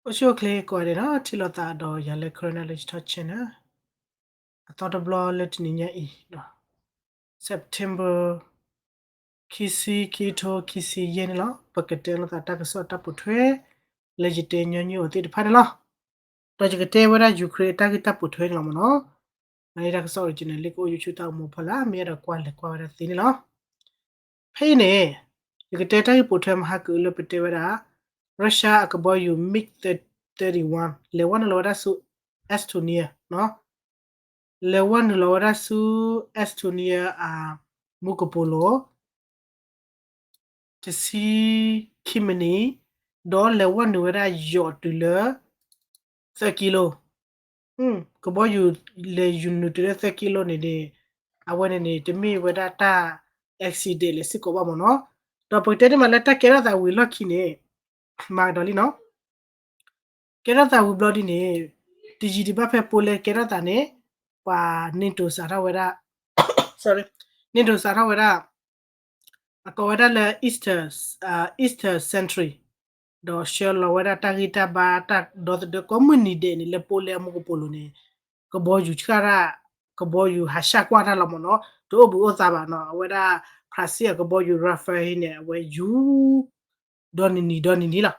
အိၣ်ဆူၣ်အိၣ်ချ့ကိးဂၤဒဲးနီၤ, ထံၣ်လိာ်သးဒီးယၤလၢ Karen Knowledge Talk Channel အသီတဘျီလၢတနံၤညါအံၤ, September ခံဆံ, ခံထိခံဆံယဲၢ်န့ၣ်လီၤ. ပကတဲလိာ်သးတၢ်ကစီၣ်တၢ်ပိာ်ထွဲ လၢယတဲညီနုၢ်အီၤသ့ၣ်တဖၣ်န့ၣ်လီၤ. ဒီးယကတဲဝဲဒၣ် Ukraine အတၢ်ဂ့ၢ်တၢ်ပိာ်ထွဲန့ၣ်လီၤမ့ၢ်နီၤ. အန့ၣ်တၢ်ကစီၣ် original လံ ကအိၣ် YouTube တၢ်အိၣ်မူဖီလာ် မ့ၢ်အဲၣ်ဒိးကွၢ်လဲၤကွၢ်ဝဲဒၣ်သ့န့ၣ်လီၤ. ဖဲအံၤန့ၣ် ယကတဲတၢ်ဂ့ၢ်ပိာ်ထွဲမဟါကလၢပတဲဝဲဒၣ် Russia အကဘီယူၤ MiG thirty-one လဲၤဝဲနုာ်လီၤဝဲဒၣ်ဆူ Estonia နီၤ, လဲၤဝဲနုာ်လီၤဝဲဒၣ်ဆူ Estonia အမူကပိာ်လိၤ တဆံခံမံးနံး, ဒီးလဲၤဝဲနုာ်ဝဲဒၣ်ယိာ်တုၤလၢ သၢကံလိ, ကဘီယူၤလဲၤယူၤနုာ်တုၤလၢသၢကံလိန့ၣ်န့ၣ်, အဝဲန့ၣ်န့ၣ် တမ့ၢ်ဝဲဒၣ်တၢ် accident လဲၣ်စ့ၢ်ကီးဘၣ်မ့ၢ်နီၤ. ဒီးပကတဲန့ၣ်မးလၢတၢ်ကဲထီၣ်သးဝံၤလီၢ်ခံန့ၣ် မၤကဒီးလံနီၤ. ကဲထီၣ်သးဝံၤဘျီဒ်န့ၣ် တယံာ်ဒံးဘၣ်ဖဲ Poland ကဲထီၣ်သးန့ၣ် ပှၤ NATO စးထီၣ်ဝဲဒၣ် NATO စးထီၣ်ဝဲဒၣ် အကိးဝဲဒၣ်လၢ Eastern Sentry ဒီးဆှၢလီၤဝဲဒၣ်တၢ်ဂံၢ်တၢ်ဘါတၢ်ဒီသဒၢကိးမုၢ်နံၤဒဲးန့ၣ် လၢ Poland အမူကပိာ်လိၤန့ၣ် ကဘီယူၤဆှၣ်တၢ် ကဘီယူၤဟးဆှၣ်ကွၢ်တၢ်လီၤမ့ၢ်နီၤ, တအိၣ်ဘှံးအိၣ်သါဘၣ်နီၤ. အဝဲဒၣ် ဖရၣ်စ့ၣ်အကဘီယူၤ Rafale န့ၣ် အဝဲယူၤ ဒီနံၤနံၤဒီနံၤနံၤလီၤ,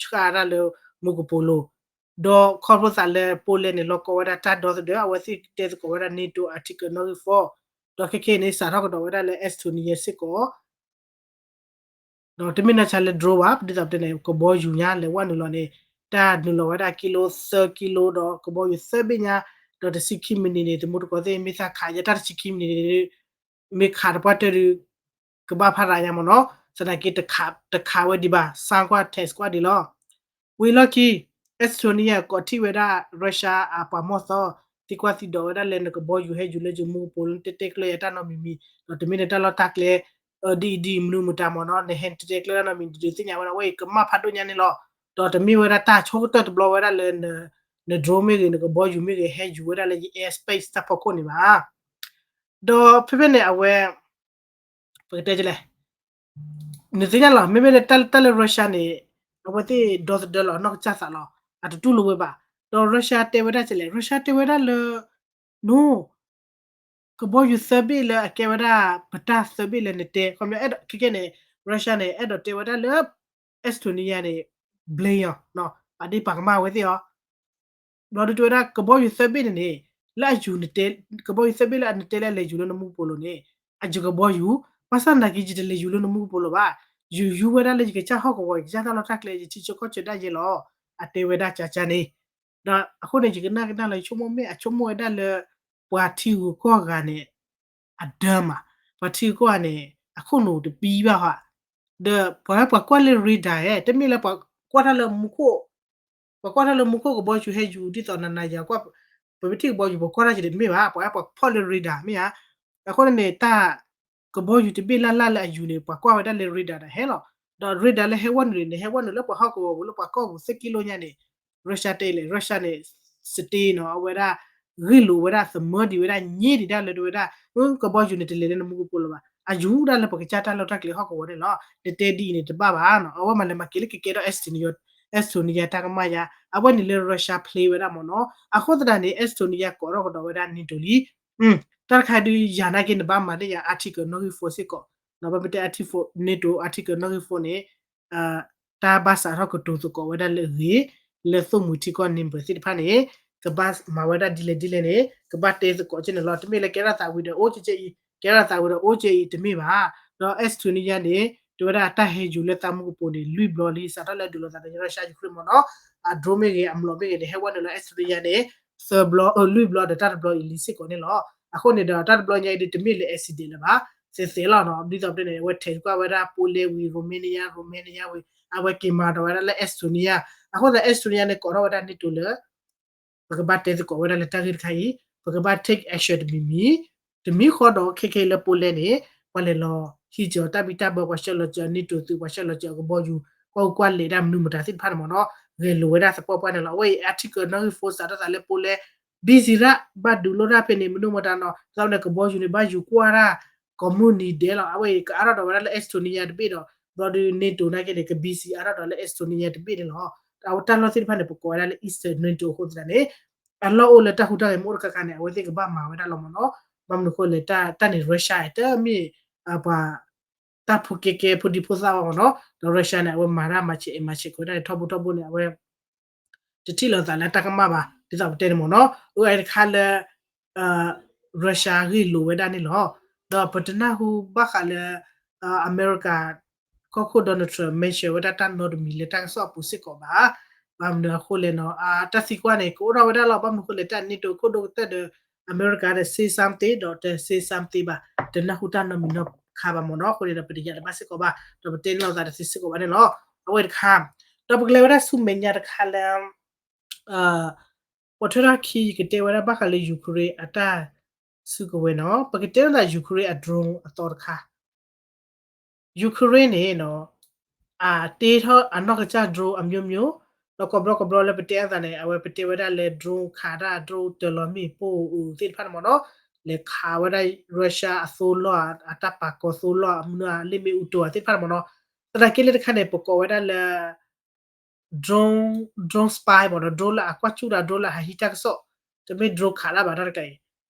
ဆှၣ်တၢ်လၢမူကပိာ်လိၤ, ဒီးခီဖျိသးလၢ Poland န့ၣ် လီၤကီဝဲဒၣ်တၢ်ဒီသဒၢ အဝဲသ့ၣ်တဲသကိးဝဲဒၣ် NATO Article နီၣ်ဂံၢ်ဃိး, ဒီးခဲခဲအံၤန့ၣ် စးထီၣ်ကဒီးဝဲဒၣ်လၢ Estonia စ့ၢ်ကီး ဒီးတမ့ၢ်နီၢ်ဆါလၢ drone ဘၣ်, ဒ်သိးပတဲန့ၣ် ကဘီယူၤညါလဲၤဝဲနုာ်လီၤန့ၣ် တၢ်နုာ်လီၤဝဲဒၣ်ကံလိ သၢကံလိ ဒီးကဘီယူၤသၢဘ့ၣ်ညါ, ဒီးတဆံခံမံးနံးန့ၣ် သမူတကိးသ့ၣ်မ့ၢ်သးခးယတၢ်တဆံခံမံးနံးန့ၣ် မ့ၢ်ခးတပှၢ်တၢၢ်ဒီး ကဘၣ်ဖးရၤညါမ့ၢ်နီၤ, သနာ်က့ တခးဝဲဒံးဘၣ် စမ်းကွၢ် test ကွၢ်ဒံးလီၤ. ဝံၤလီၢ်ခံ Estonia ကိးထီၣ်ဝဲဒၣ် Russia အပှၤမီၢ်သီ သံကွၢ်သံဒိးဝဲဒၣ်လၢနကဘီယူၤဟဲယူၤလၢယမူကပိာ်လိၤ နတဲတဲကျၢၤယၤတၢ်နီတမံၤမံၤ, ဒီးတမ့ၢ်လၢတၢ်လီၢ်တၢ်ကျဲ ဒ်အံၤဒ်အံၤ မနုၤမတၤမ့ၢ်နီၤ, နဟဲနတဲတဲကျၢၤတၢ်နီတမံၤ ဒုးသ့ၣ်ညါဝဲဒၣ် အဝဲအံၤကမၣ်ဖးဒိၣ်ညါန့ၣ်လီၤ. ဒီးတမ့ၢ်ဝဲဒၣ်တၢ်ဆိကတၢၢ်တဘျီဝဲဒၣ်လၢ န drone မ့ၢ်ဂ့ၤ နကဘီယူၤမ့ၢ်ဂ့ၤ ဟဲယူၤဝဲဒၣ်လၢယ airspace တၢ်ဖီခိၣ်န့ၣ်ဘၣ်. ဒီးဖဲဖဲန့ၣ်အဝဲ ပကတဲလဲၣ် နသ့ၣ်ညါလီၤ မ့မ့ၢ်လၢတၢ်လၢ Russia န့ၣ် အဝဲသ့ၣ်ဒီသဒၢလီၤနီၢ်ကစၢ်သးလီၤ အတတူၢ်လိာ်ဝဲဘၣ်. ဒီး Russia တဲဝဲဒၣ်လဲၣ် Russia တဲဝဲဒၣ်လၢ န ကဘီယူၤသၢဘ့ၣ်လၢအကဲဝဲဒၣ် ပတၢ်သၢဘ့ၣ်လၢနတဲ ခီပညီခဲခဲန့ၣ် Russia န့ၣ် အဲၣ်ဒိးတဲဝဲဒၣ်လၢ Estonia န့ၣ် ဘျ့အီၤ ပာ်ဒ့ၣ်ပာ်ကမၣ်ဝဲသ့ၣ်အီၤ ဘျီဒုးတဲဝဲဒၣ် ကဘီယူၤသၢဘ့ၣ်န့ၣ်န့ၣ် လၢအယူၤ ကဘီယူၤသၢဘ့ၣ်လၢအနတဲလၢအလဲၤယူၤလၢနမူကပိာ်လိၤန့ၣ် အယကဘီယူၤ ဘၣ်ဆၣ်သနာ်က့ ယတလဲၤယူၤလၢနမူကပိာ်လိၤဘၣ်. ယယူၤဝဲဒၣ်လၢယကစၢ်ဟီၣ်ကဝီၤ ယကစၢ်တၢ်လီၢ်တၢ်ကျဲ ယထံဆၢကီၢ်ဆၢဒၣ်ယဲလီၤ အတဲဝဲဒၣ်ကကန့ၣ်. ဒီးအဃိန့ၣ် ယကနၣ်ကနၣ်လီၤ ယဆိကမိၣ်မ့ၢ်အဆိကမိၣ်ဝဲဒၣ်လၢ ပှၤထံဂုၤကီၢ်ဂၤန့ၣ် အဒၢမး ပှၤထံဂုၤကီၢ်ဂၤန့ၣ် အခိၣ်နူာ်တပံဘၣ်ဧါ. ဒီးပှၤဟဲပှၤကွၢ်လၢ radar ဧါ တမ့ၢ်လၢပှၤကွၢ်တၢ်လၢမူခိၣ် ပှၤကွၢ်တၢ်လၢမူခိၣ်ကဘီယူၤဟဲယူၤ ဒ်သိးနၤနၤယၤကွၢ် ပမ့ၢ်ထံၣ်ကဘီယူၤ ပှၤကွၢ်တၢ်ကတမ့ၢ်ဘၣ် ပှၤဟဲပှၤဖီၣ်လၢ radar မ့ၢ်ဧါ. အဃိန့ၣ်န့ၣ် တၢ်ကဘီယူၤတဘ့ၣ်လၢ်လၢ်လၢအယူၤန့ၣ် ပှၤကွၢ်ဝဲဒၣ်လၢ radar ဒီးဟဲလီၤ. ဒီး radar လၢဟဲဝဲနုာ်န့ၣ် ဟဲဝဲနုာ်လၢပှၤဟီၣ်ကဝီၤပူၤ လၢပှၤကီၢ်ပူၤသၢကံလိညါန့ၣ် Russia တဲလဲၣ် Russia န့ၣ် စတ့နီၤ အဝဲဒၣ် ဂ့ၢ်လိာ်ဝဲဒၣ် သမၢဒံးဝဲဒၣ် ည့ဒံးဒၣ်လၢတဝဲဒၣ် ကဘီယူၤန့ၣ် တလဲၤလၢနမူကပိာ်လိၤဘၣ် အယူၤဒၣ်လၢပကစၢ်တၢ်လီၢ်တၢ်ကျဲဟီၣ်ကဝီၤန့ၣ်လီၤ. နတဲဒ်အံၤန့ၣ်တဘၣ်ဘၣ်နီၤ အဝဲမၤလဲၤမၤက့ၤလၢကကဲထီၣ် Estonia Estonia တၢ်ကမၣ်ယါ အဝဲန့ၣ်လၢ Russia play ဝဲဒၣ်မ့ၢ်နီၤ အဃိသတးန့ၣ် Estonia ကိးထီၣ်ကဒီးဝဲဒၣ် NATO လံ တၢ်တခါဒုးယၤနာ်က့ နဘၣ်မၤန့ၢ်ယၤ Article နီၣ်ဂံၢ်ဃိးစ့ၢ်ကီး ဘၣ်မ့ၢ်တဲ Article NATO Article နီၣ်ဂံၢ်ဃိးန့ၣ် တၢ်ဘၣ်စးထီၣ်ကတိၤသကိးဝဲဒၣ်လၢအဂ့ၤ လၢသိၣ်မှံၤထံကီၢ် member သ့ၣ်တဖၣ်န့ၣ် ကဘၣ်မၤဝဲဒၣ်ဒ်လဲၣ်ဒ်လဲၣ်န့ၣ် ကဘၣ်တဲသကိးက့န့ၣ်လီၤ. တမ့ၢ်လၢကဲထီၣ်သးဝံၤဒီးအိၣ်ကဲကဲအံၤ ကဲထီၣ်သးဝံၤဒီးအိၣ်ကဲအံၤတမ့ၢ်ဘၣ်. ဒီး Estonia န့ၣ် တဲဝဲဒၣ်တၢ်ဟဲယူၤလၢသးမူကပိာ်န့ၣ် လွံၢ်ဘျီလံ စးထီၣ်လၢဒုးလိာ်သးဒီး Russia Ukraine မ့ၢ်နီၤ အ drone မ့ၢ်ဂ့ၤ အမျိာ်မ့ၢ်ဂ့ၤန့ၣ် ဟဲဝဲနုာ်လီၤ Estonia န့ၣ် သၢဘျီ လွံၢ်ဘျီဒီးတၢ်တဘျီအံၤ လံစ့ၢ်ကီးန့ၣ်လီၤ. အဃိန့ၣ်ဒီး တၢ်တဘျီညါအံၤဒ်တမ့ၢ်လၢ accident လၢၤဘၣ် သဲးသဲးလီၤနီၤ ဒ်သိးပတဲန့ၣ် အဝဲထဲးကွၢ်ဝဲဒၣ် Poland ဝံၤ Romania Romania ဝံၤ အဝဲက့ၤမၤဒီးဝဲဒၣ်လၢ Estonia အဃိသတး Estonia န့ၣ် ကိးထီၣ်ဝဲဒၣ် NATO လၢ ပကဘၣ်တဲသကိးဝဲဒၣ်လၢတၢ်ဂ့ၢ်တခါအံၤ ပကဘၣ် take action တမံၤမံၤ တမံၤဃီဒီး ခဲခဲအံၤလၢ Poland န့ၣ် ပှၤလဲၤလီၤဟံးစၢၤတၢ်ဘံၣ်တၢ်ဘၢ ပှၤဆှၢလီၤစၢၤ NATO သုး ပှၤဆှၢလီၤစၢၤအကဘီယူၤ ကွၢ်အူကွၢ်လဲၤဒၣ်မနုၤမတၤသ့ၣ်တဖၣ်န့ၣ်မ့ၢ်နီၤ ဂဲၤလိာ်ဝဲဒၣ်သပှၢ်ပှၢ်န့ၣ်လီၤ. အဝဲအံၤ Article နီၣ်ဂံၢ်ဃိး စးထီၣ်သးလၢ Poland busy ရၣ် ဘၣ်ဒုးလိၣ်တၢ်ဖဲန့ၣ် မနုၤမတၤနီၤ သတးန့ၣ် ကဘီယူၤန့ၣ် ဘၣ်ယူၤကွၢ်တၢ် ကိးမုၢ်နံၤဒဲးလီၤ. အဝဲအံၤ ကအါထီၣ်ဒီးဝဲဒၣ်လၢ Estonia တဘ့ၣ်ဒီး ဘျီဒုး NATO နာ်က့န့ၣ် က busy အါထီၣ်ဒီးလၢ Estonia တဘ့ၣ်န့ၣ်လီၤ. အဝဲတၢ်လီၢ်သ့ၣ်တဖၣ်န့ၣ် ပကိးဝဲဒၣ်လၢ Eastern NATO အဃိသတးန့ၣ် အလီၢ်အိၣ်လၢတၢ်ဟူးတၢ်ဂဲၤမ့ၢ်အိၣ်တခါခါန့ၣ် အဝဲသ့ၣ်ကဘၣ်မၤဝဲဒၣ်လီၤမ့ၢ်နီၤ. ဘၣ်မနုၤအဃိလဲၣ် တၢ်န့ၣ် Russia တမ့ၢ် ပှၤ တၢ်ဖိကဲကဲဖိဒံဖိသၣ်ဘၣ်မ့ၢ်နီၤ. ဒီး Russia န့ၣ် အဝဲမၤတၢ်မၤဆဲးအဲၣ်မၤဆဲးကီးဝဲဒၣ်န့ၣ် ထီဘိထီဘိန့ၣ် အဝဲ တထံၣ်လိာ်သးလၢတၢ်ကမၣ်ဘၣ် ဒ်သိးပတဲန့ၣ်မ့ၢ်နီၤ. အဝဲတခါလၢ Russia ဂ့ၢ်လိာ်ဝဲဒၣ်န့ၣ်လီၤ. ဒီးပတနၢ်ဟူဘၣ်ဃးလၢ အမဲရကၤ ကီၢ်ခိၣ် Donald Trump mention ဝဲဒၣ်တၢ်နီတမံၤလၢတၢ်ကစီၣ်အပူၤစ့ၢ်ကီးဘၣ်. ဘၣ်မနုၤအဃိလဲၣ်နီၤ တၢ်သံကွၢ်န့ၣ် ကအိၣ်ထီၣ်ဝဲဒၣ်လီၤ. ဘၣ်မနုၤအဃိလဲၣ် တၢ် NATO ခိၣ်ဒိၣ်ကတၢၢ်ဒီး အမဲရကၤဒီး say something ဒီးတ say something ဘၣ် တနၢ်ဟူတၢ်နီတမံၤနီတခါဘၣ်မ့ၢ်နီၤ. အဃိန့ၣ်ဒီး ပတယၤတဘၣ်စ့ၢ်ကီးဘၣ် ဒီးပတဲလိာ်သးတသ့စ့ၢ်ကီးဘၣ်န့ၣ်လီၤ. အဝဲတခါ ဒီးပကလဲၤဝဲဒၣ်ဆူမဲာ်ညါတခါလၢ ပိာ်ထွဲထီၣ်ခံ ယကတဲဝဲဒၣ်ဘၣ်ဃးလၢ Ukraine အတၢ်စုကဝဲၤနီၤ. ပကတဲလိာ်သး Ukraine အ drone အသီတခါ Ukraine န့ၣ်နီၤ အတ့ထီၣ်အနီၢ်ကစၢ် drone အမျိုးမျိုး ဒီးကိးဘျီကိးဘျီလၢပတဲအသးန့ၣ် အဝဲပတဲဝဲဒၣ်လၢ drone ခးတၢ် drone တၢၤလီၤမ့ၣ်ပိၢ်အုးသ့ၣ်တဖၣ်န့ၣ်မ့ၢ်နီၤ လဲၤခးဝဲဒၣ် Russia အသိလီၢ် အတၢ်ပာ်ကီၤသိလီၢ် အမနုၤအလ့ၣ်မ့ၣ်အူတီၤသ့ၣ်တဖၣ်န့ၣ်မ့ၢ်နီၤ. သနာ်က့လၢတခါန့ၣ် ပကိးဝဲဒၣ်လၢ drone, drone spy မ့ၢ်နီၤ drone လၢအကွၢ်စူၣ်တၢ် drone လၢအဟံးတၢ်ကစီၣ် တမ့ၢ် drone ခးတၢ်ဘၣ်တၢ်တခါ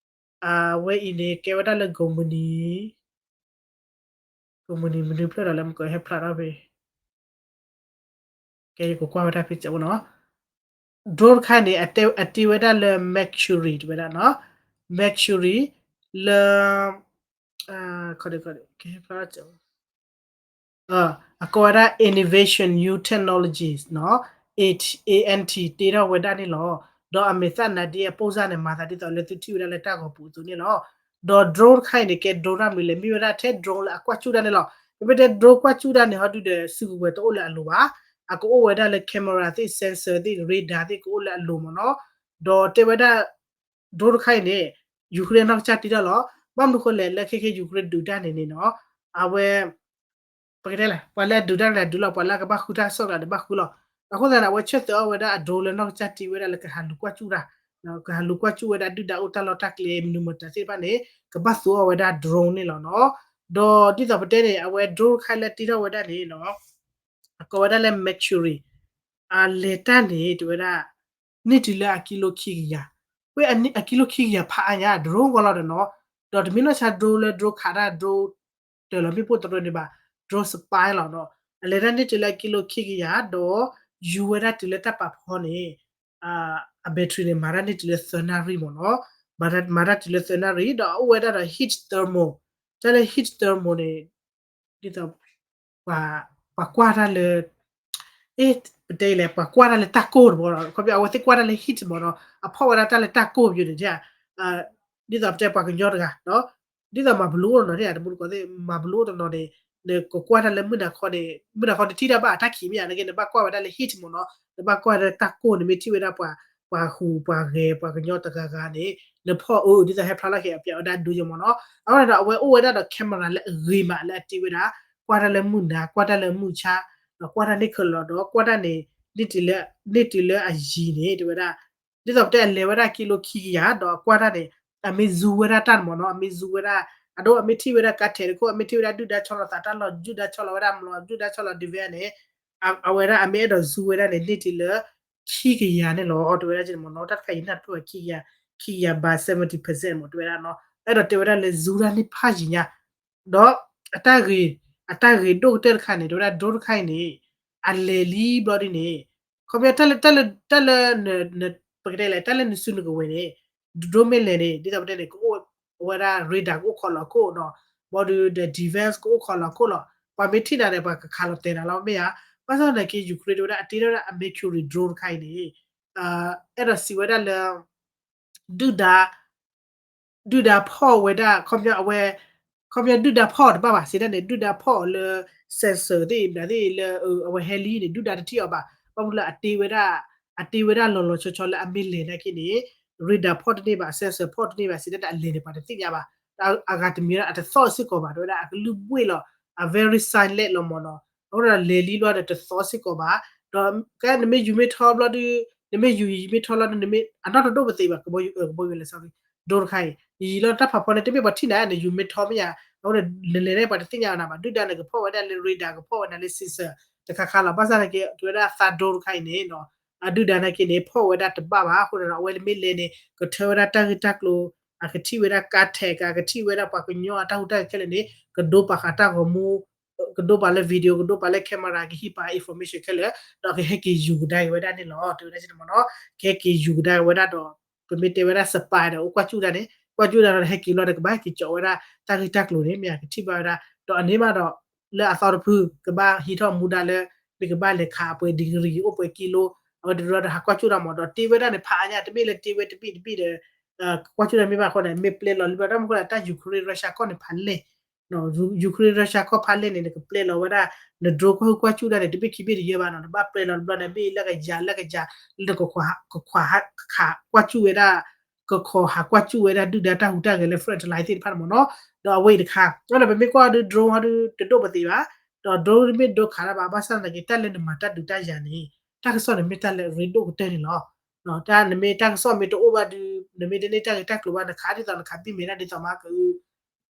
အံၤ အဝဲအံၤန့ၣ် ကဲဝဲဒၣ်လၢ ကိးမုၢ်နံၤ ကိးမုၢ်နံၤ မနုၤဖျၢၣ်ဒီးလၢမကဟဲဖျါထီၣ်ဖဲ ကဲယကကွၢ်ဝဲဒၣ်ဖဲစဲးဖိနီၤ. drone တခါန့ၣ် အတ့ဝဲဒၣ်လၢ Mercury တဝဲဒၣ်နီၤ Mercury လၢ အကိးဝဲဒၣ် Innovation New Technologies နီၤ A N T တ့ထီၣ်ဝဲဒၣ်န့ၣ်လီၤ. ဒီးအမဲာ်သၣ်နါဒ့အပိၢ်စၢ်န့ၣ် မၤသးဒ်သိးလၢသုထံၣ်ဝဲဒၣ်လၢတၢ်ဂီၤပူၤအသိးန့ၣ်လီၤ. ဒီး drone တခါအံၤန့ၣ် ကဲ drone တၢ်မနုၤလဲၣ် မ့ၢ်ဝဲဒၣ်ထဲ drone လၢအကွၢ်စူၣ်တၢ်န့ၣ်လီၤ. မ့မ့ၢ်ထဲ drone ကွၢ်စူၣ်တၢ်န့ၣ် ဟီဒုဒီး စုကဝဲၤတအိၣ်လၢအလိၤဘၣ်. အကအိၣ်ဝဲဒၣ်လၢ camera သ့ၣ် sensor သ့ၣ် radar သ့ၣ် ကအိၣ်လၢအလိၤမ့ၢ်နီၤ. ဒီးတဲဝဲဒၣ် drone တခါအံၤန့ၣ် Ukraine အနီၢ်ကစၢ်တ့ထီၣ်လီၤ. ဘၣ်မနုၤဃိလဲၣ် လၢခဲခဲ Ukraine ဒုးတၢ်န့ၣ်န့ၣ်နီၤ အဝဲ ပကတဲလဲၣ် ပှၤလၢအဒုးတၢ်န့ၣ်ဒုးလီၤ ပှၤလၢအကဘၣ်ဃုတၢ်ကစီၣ်တဂၤန့ၣ်ဘၣ်ဃုလီၤ. အဃိသတးန့ၣ် အဝဲဆၢသၢအီၤဝဲဒၣ်အ drone လၢနီၢ်ကစၢ်တ့ဝဲဒၣ်လၢကဟးလူၤကွၢ်စူၣ်တၢ် ကဟးလူၤကွၢ်စူၣ်ဝဲဒၣ်ဒုၣ်ဒါအိၣ်တၢ်လီၢ်တၢ်ကျဲမနုၤမတၤသ့ၣ်တဖၣ်န့ၣ် ကဘၣ်သူအီၤဝဲဒၣ် drone န့ၣ်လီၤနီၤ. ဒီးဒ်သိးပတဲန့ၣ် အဝဲ drone တခါလၢတ့ထီၣ်ဝဲဒၣ်န့ၣ်နီၤ အကိးဝဲဒၣ်လၢ Mercury အလဲၤတၢ်န့ၣ် တဝဲဒၣ် န့ၢ်တုၤလၢအကံလိခံကယၤ, ဝဲအကံလိခံကယၤဖးအါညါ drone ဂီၤလီၤဒီးနီၤ, ဒီးတမ့ၢ်နီၢ်ဆါ drone လၢ drone ခးတၢ် drone တၢၤလီၤမ့ၣ်ပိၢ်တရၢန့ၣ်ဘၣ်, drone spy လီၤနီၤ, အလဲၤတၢ်န့ၢ်တုၤလၢအကံလိခံကယၤ ဒီးယူၤဝဲဒၣ်တုၤလၢတၢ်ပာ်ဖီန့ၣ် အ battery န့ၣ် မၤတၢ်န့ၢ်တုၤလၢသၢနၣ်ရံၣ်မ့ၢ်နီၤ, မၤတၢ်တုၤလၢသၢနၣ်ရံၣ် ဒီးအအိၣ်ဝဲဒၣ်ဒီး heat thermal, တၢ်လၢ heat thermal န့ၣ် ဒ်သိး ပှၤကွၢ်တၢ်လၢ ပတဲလဲၣ် ပှၤကွၢ်တၢ်လၢတၢ်ကိၢ်တဘီဒီး ခီဖျိအဝဲသ့ၣ်ကွၢ်တၢ်လၢ heat မ့ၢ်နီၤ, အဖီၣ်ဝဲဒၣ်တၢ်လၢတၢ်ကိၢ်ပယိၤန့ၣ် ဒ်သိးပတဲပှၤကညီတဂၤ ဒ်သိးမၤဘလူးအိၣ်တနီၤန့ၣ် တမူတကိးသ့ၣ် မၤဘလူးအိၣ်တနီၤန့ၣ် နကကွၢ်တၢ်လၢမုၢ်နၤခီန့ၣ် မုၢ်နၤခီနထံၣ်တၢ်ဘၣ်အတၢ်ခံးမ့ၢ်ဧါ, နကဲနဘၣ်ကွၢ်ဝဲဒၣ်လၢ heat မ့ၢ်နီၤ, နဘၣ်ကွၢ်ဝဲဒၣ်တၢ်ကိၢ် နမ့ၢ်ထံၣ်ဝဲဒၣ်ပှၤ ပှၤဟူးပှၤဂဲၤပှၤကညီတဂၤဂၤန့ၣ် နဖီၣ်အၢ ဒ်သိးဟဲဖျါလီၤက့ၤအပျးဝဲဒၣ်ဒိယိာ်မ့ၢ်နီၤ, အဃိန့ၣ်ဒီးအဝဲအိၣ်ဝဲဒၣ်ဒီး camera လၢအဂ့ၤမးလၢအတ့ဝဲဒၣ် ကွၢ်တၢ်လၢမုၢ်နၤ ကွၢ်တၢ်လၢမုၢ်ဆါ ဒီးကွၢ်တၢ်န့ၢ်ခဲလၢာ်ဒီး ကွၢ်တၢ်န့ၣ် န့ၢ်တုၤလၢ န့ၢ်တုၤလၢအယံၤန့ၣ် တဲဝဲဒၣ် ဒ်သိးပတဲအလဲၤဝဲဒၣ်ကံလိခံကယၤ ဒီးအကွၢ်တၢ်န့ၣ် အမ့ၢ် zoom ဝဲဒၣ်တၢ်န့ၣ်မ့ၢ်နီၤ, အမ့ၢ် zoom ဝဲဒၣ် အဒိ အမ့ၢ်ထံၣ်ဝဲဒၣ်ကါထဲးတခိၣ် အမ့ၢ်ထံၣ်ဝဲဒၣ်ဒုၣ်ဒါဆီလီၤသးတၢ်လီၢ် ဒုၣ်ဒါဆီလီၤဝဲဒၣ်မျိာ် ဒုၣ်ဒါဆီလီၤ device န့ၣ် အဝဲဒၣ်အမ့ၢ်အဲၣ်ဒိး zoom ဝဲဒၣ်န့ၣ် န့ၢ်တုၤလၢ ခံကယၤန့ၣ်လီၤ တဲဝဲဒၣ်န့ၣ်မ့ၢ်နီၤ, တၢ်တခါအံၤနၢ်တဖျၢၣ်ခံကယၤ ခံကယၤဘၣ် seventy percent မ့ၢ်တဲဝဲဒၣ်နီၤ, အဲၣ်ဒိးတဲဝဲဒၣ်လၢ zoom တၢ်န့ၢ်ဖးယံၤညါ ဒီး အတၢ်ဂ့ၤ အတၢ်ဂ့ၤဒိၣ်ကတၢၢ်တခါန့ၣ် တဲဝဲဒၣ် drone တခါအံၤန့ၣ် အလဲၤလံဘျီဒ်န့ၣ် ခီဖျိတၢ်လၢ တၢ်လၢ တၢ်လၢ ပကတဲလဲၣ် တၢ်လၢနစုနကဝဲၤန့ၣ် drone မ့ၢ်လဲၤန့ၣ် ဒ်သိးပတဲန့ၣ် ကအိၣ်ဝဲဒၣ် radar ကအိၣ်ခိးလီၤခိၣ်နီၤ, ဘျီဒုးဒီး device ကအိၣ်ခိးလီၤခိၣ်လီၤ, ပှၤမ့ၢ်ထံၣ်နၤဒီး ပှၤကခးလီၤတဲာ်နၤလီၤ မ့ၢ်ဧါ, ဘၣ်ဆၣ်သနာ်က့ Ukraine တဲဝဲဒၣ် အတ့ထီၣ်ဝဲဒၣ်အ Mercury drone တခါအံၤန့ၣ် အဲၣ်ဒိးစံးဝဲဒၣ်လၢ ဒုၣ်ဒါ ဒုၣ်ဒါဖီၣ်ဝဲဒၣ် ခီပညီအဝဲ ခီပညီဒုၣ်ဒါဖီၣ်တဘၣ်ဘၣ် စံးဒၣ်န့ၣ် ဒုၣ်ဒါဖီၣ်အီၤလၢ sensor သ့ၣ် မတၤသ့ၣ်လၢ အဝဲဟဲလံန့ၣ် ဒုၣ်ဒါတထံၣ်အီၤဘၣ်, ဘၣ်မနုၤလၢအတ့ဝဲဒၣ် အတ့ဝဲဒၣ်လီၤလီၤဆီဆီလၢအမ့ၢ်လဲၤနာ်က့န့ၣ် radar ဖီၣ်တန့ၢ်ဘၣ် sensor ဖီၣ်တန့ၢ်ဘၣ် စံးဒၣ်န့ၣ် အလဲၤန့ၣ် ပှၤတသ့ၣ်ညါဘၣ်, အဂၤတမံၤဒၣ် အတသီၣ်စ့ၢ်ကီးဘၣ် တဲဝဲဒၣ် အကလုၢ်ဘှ့ၣ်လီၤ အ very silent လီၤမ့ၢ်နီၤ, အဃိဒီးလဲၤလံဘျီဒီးတသီၣ်စ့ၢ်ကီးဘၣ်, ဒီးကဲနမ့ၢ်ယူၤမ့ၢ်ထီဘျီဒုး နမ့ၢ်ယူၤယံၤမ့ၢ်ထီလီၤဒုး နမ့ၢ်အနီၣ်တဒိၣ်ပသ့ဘၣ် ကဘီယူၤ ကဘီယူၤလဲၤ sorry drone တခါအံၤ ယံၤလီၤတၢ်ဖးဖီန့ၣ် တမ့ၢ်ပှၤထံၣ်နၤ နယူၤမ့ၢ်ထီမ့ၢ်ဧါ, အဃိဒီးနလဲၤန့ၣ် ပှၤတသ့ၣ်ညါနၤဘၣ် ဒုၣ်ဒါန့ၣ် ကဖီၣ်ဝဲဒၣ်လၢ radar ကဖီၣ်ဝဲဒၣ်လၢ sensor တခါခါလီၤ. ဘၣ်ဆၣ်သနာ်က့ တဲဝဲဒၣ် Thunderbolt တခါအံၤန့ၣ် အဒုၣ်ဒါနာ်က့န့ၣ် ဖီၣ်ဝဲဒၣ်တဘၣ်ဘၣ်အဃိန့ၣ်ဒီး အဝဲမ့ၢ်လဲၤန့ၣ် ကထၢဝဲဒၣ်တၢ်ဂ့ၢ်တၢ်ကျိၤ, အကထံၣ်ဝဲဒၣ်ကါထဲး, ကထံၣ်ဝဲဒၣ်ပှၤကညီအတၢ်ဟူးတၢ်ဂဲၤခဲလၢာ်န့ၣ် ကဒိပာ်ဃာ်တၢ်ဂီၤမူ, ကဒိပာ်လၢ video, ကဒိပာ်လၢ camera, ကဟံးပာ် information ခဲလၢာ်, ဒီးကဟဲက့ၤယူၤကဒါက့ၤဝဲဒၣ်န့ၣ်လီၤ. တဲဝဲဒၣ်န့ၣ်မ့ၢ်နီၤ, ကဟဲက့ၤယူၤကဒါက့ၤဝဲဒၣ်ဒီး ပမ့ၢ်တဲဝဲဒၣ် spy ဒီး အိၣ်ကွၢ်ကၠူၣ်ဒၣ်န့ၣ် ကွၢ်ကၠူၣ်ဒၣ်ဒီး ဟဲက့ၤလီၤဒီး ကဘၣ်ဟဲက့ၤကၠီးဝဲဒၣ် တၢ်ဂ့ၢ်တၢ်ကျိၤန့ၣ် မ့ၢ်အကထံၣ်ဘၣ်ဝဲဒၣ်, ဒီးအန့ၣ်ဘၣ်ဒီး လၢအသီတဖု ကဘၣ်ဟံးထီၣ်မူဒါလၢ မ့ၢ်ကဘၣ်လဲၤခးအပှဲၤ degree အိၣ်ပှဲၤကံလိ, အဝဲတရၢဒီး ဟးကွၢ်ကၠူၣ်ဒၣ်မး ဒီးတ့ဝဲဒၣ်န့ၣ် ဖးအါညါ တမ့ၢ်လၢတ့ဝဲတဘ့ၣ်တဘ့ၣ်ဒီး ကွၢ်ကၠူၣ်ဒၣ်မ့ၢ်ဘၣ်အဃိန့ၣ် မ့ၢ်ပျဲလီၤလံဘျီ တၢ်မ့ၢ်အဃိန့ၣ် တၢ် Ukraine Russia ကီၢ်န့ၣ်ဖးလဲၢ် Ukraine Russia ကီၢ်ဖးလဲၢ်န့ၣ် နကပျဲလီၤဝဲဒၣ် န drone ကွၢ်ဟုၣ်ကွၢ်ကၠူၣ်ဒၣ်န့ၣ် တဘ့ၣ်ခံဘ့ၣ်တယၢဘၣ်နီၤ, နဘၣ်ပျဲလီၤတဘျီန့ၣ် ဘ့ၣ်လၢကယၤလၢကယၤ လၢနကခွး ကခွးဟး ကွၢ်ကၠူၣ်ဝဲဒၣ် ကခီဟးကွၢ်ကၠူၣ်ဝဲဒၣ်ဒုၣ်ဒါတၢ်ဟူးတၢ်ဂဲၤလၢ front line သ့ၣ်တဖၣ်န့ၣ်မ့ၢ်နီၤ, ဒီးအဝဲအံၤတခါ ဒီးပမ့ၢ်ကွၢ်ဒီး drone ဟီဒီး တဒိၣ်ပသ့ဘၣ်, ဒီး drone တမ့ၢ်ဒိခးတၢ်ဘၣ်, ဘၣ်ဆၣ်သနာ်က့ တၢ်လၢနမၤတၢ်ဒုးတၢ်ယၤန့ၣ် တၢ်ကစီၣ်န့ၣ်မ့ၢ်တၢ်လၢအရ့ဒိၣ်ကတၢၢ်န့ၣ်လီၤ. တၢ်နမ့ၢ်တၢ်ကစီၣ်မ့ၢ်တအိၣ်ဘၣ်ဒီး နမ့ၢ်တန့ၢ်တၢ်ဂ့ၢ်တၢ်ကျိၤဘၣ် နခးဒ်သိးနခးဘံၣ်မဲာ်ဒၣ်ဒ်သိးမးက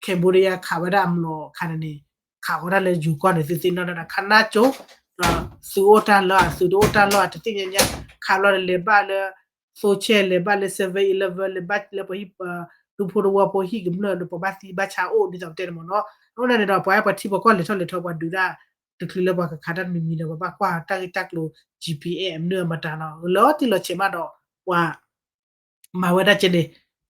Cambodia ခးဝဲဒၣ်အမျိာ်ခးန့ၣ်န့ၣ် ခးဝဲဒၣ်လၢယိၤကီၢ်န့ၣ် သုသ့ၣ်နီၣ်ဒၣ်ဒီး ခါနၢ်ကၠိ သုအိၣ်တၢ်လီၢ် သုတအိၣ်တၢ်လီၢ် တသ့ၣ်ညါညါ ခးဘျီဒီးလဲၤဘၣ်လၢ သိဆဲး လဲၤဘၣ်လၢ seven eleven လဲၤဘၣ်လၢပှၤဟံၣ် ဒူဖိတဝီဖိဟံၣ်ကမျၢၢ်ဒီး ပှၤဘၣ်သံဘၣ်ဆါအိၣ်ဒ်သိးပတဲန့ၣ်မ့ၢ်နီၤ, အဃိန့ၣ်ဒီး ပှၤအဲၣ်ပှၤထံပှၤကီၢ်လဲၤထီၣ်လဲၤထီ ပှၤဒုးဒၣ် တချုးလၢပှၤကခးတၢ်တမံၤမံၤဒီး ပဘၣ်ကွၢ်တၢ်ဂ့ၢ်တၢ်ကျိၤ G P S အမနုၤအမတၤနီၤ လီၤတံၢ်လီၤဆဲးမးဒီး ပှၤ မၤဝဲဒၣ်ကဲန့ၣ်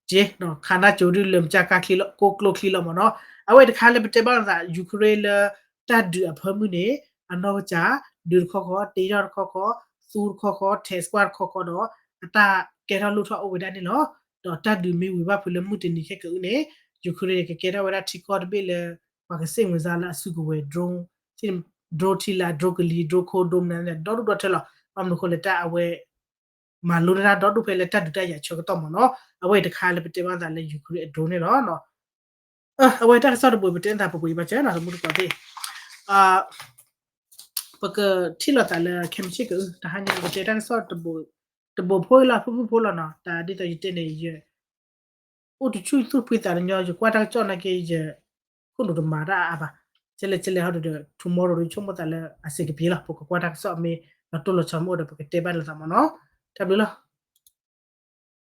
ကဲ ခါနၢ်ကၠိဒုးလၢမကၢ်ကၢ်ချံလီၤ ကိၢ်ကျိချံလီၤမ့ၢ်နီၤ, အဝဲတခါလၢပတဲဘၣ်သး Ukraine လၢ တၢ်ဒုးအဖၢမုၢ်န့ၣ် အနီၢ်ကစၢ် ဒုးတခီဃီ တ့ထီၣ်တခီဃီ သူတခီဃီ test squad တခီဃီဒီး အတၢ်ကဲထီၣ်လိၣ်ထီၣ်အိၣ်ဝဲဒၣ်န့ၣ်လီၤ. ဒီးတၢ်ဒုးမ့ၢ်ဝံၤဘၣ်ဖုးလၢမုၢ်တနံၤခဲကအုၣ်န့ၣ် Ukraine န့ၣ် ကကဲထီၣ်ဝဲဒၣ်ထံကီၢ်တဘ့ၣ်လၢ ပှၤကစ့ၣ်မုာ်စါလၢအစုကဝဲၤ drone, drone ထံလာ် drone ကလံၤ drone ခိ drone မနုၤန့ၣ် ဒီဒူၣ်ဒီထၢလီၤ. ဘၣ်မနုၤအဃိလဲၣ် တၢ်အဝဲ မၤလိန့ၢ်တၢ်ဒီဒူၣ်ဖဲလၢတၢ်ဒုးတၢ်ယၤဆၢကတီၢ်မ့ၢ်နီၤ, အဝဲအံၤတခါလၢပတဲဘၣ်သးလၢ Ukraine အ drone န့ၣ်လီၤ. အဝဲတၢ်ကစီၣ်တဘိပတဲသးပပှ့ၤဘၣ်စၢၤနီၤ တမူတကိးသ့ၣ် ပကထံၣ်လိာ်သးလၢခဲမုၢ်ဆ့ၣ်ကအုၣ် တဟါညါပတဲတၢ်ကစီၣ် တဘိဖိလီၤ ဖုၣ်ဖုၣ်ဖိလီၤနီၤ, တၢ်ဒ်သိးယတဲန့ၣ် ယ အိၣ်တဆူၣ်သူၣ်ဖှံသးတညီ ယကွၢ်တၢ်ကစီၣ်နာ်က့ ယ ခိၣ်နူာ်တမၤတၢ်အါအါဘၣ်, ကဲလဲၣ်ကဲလဲၣ်ဟီဒီး tomorrow ဒီးဆိကမိၣ်သးလၢအစ့ကပ့ၤလီၤ ပကကွၢ်တၢ်ကစီၣ်မ့ၢ်လီၤတိၢ်လီၤဆီမ့ၢ်အိၣ်ဒီး ပကတဲဘၣ်လိာ်သးမ့ၢ်နီၤ, တၢ်ဘျုးလီၤ.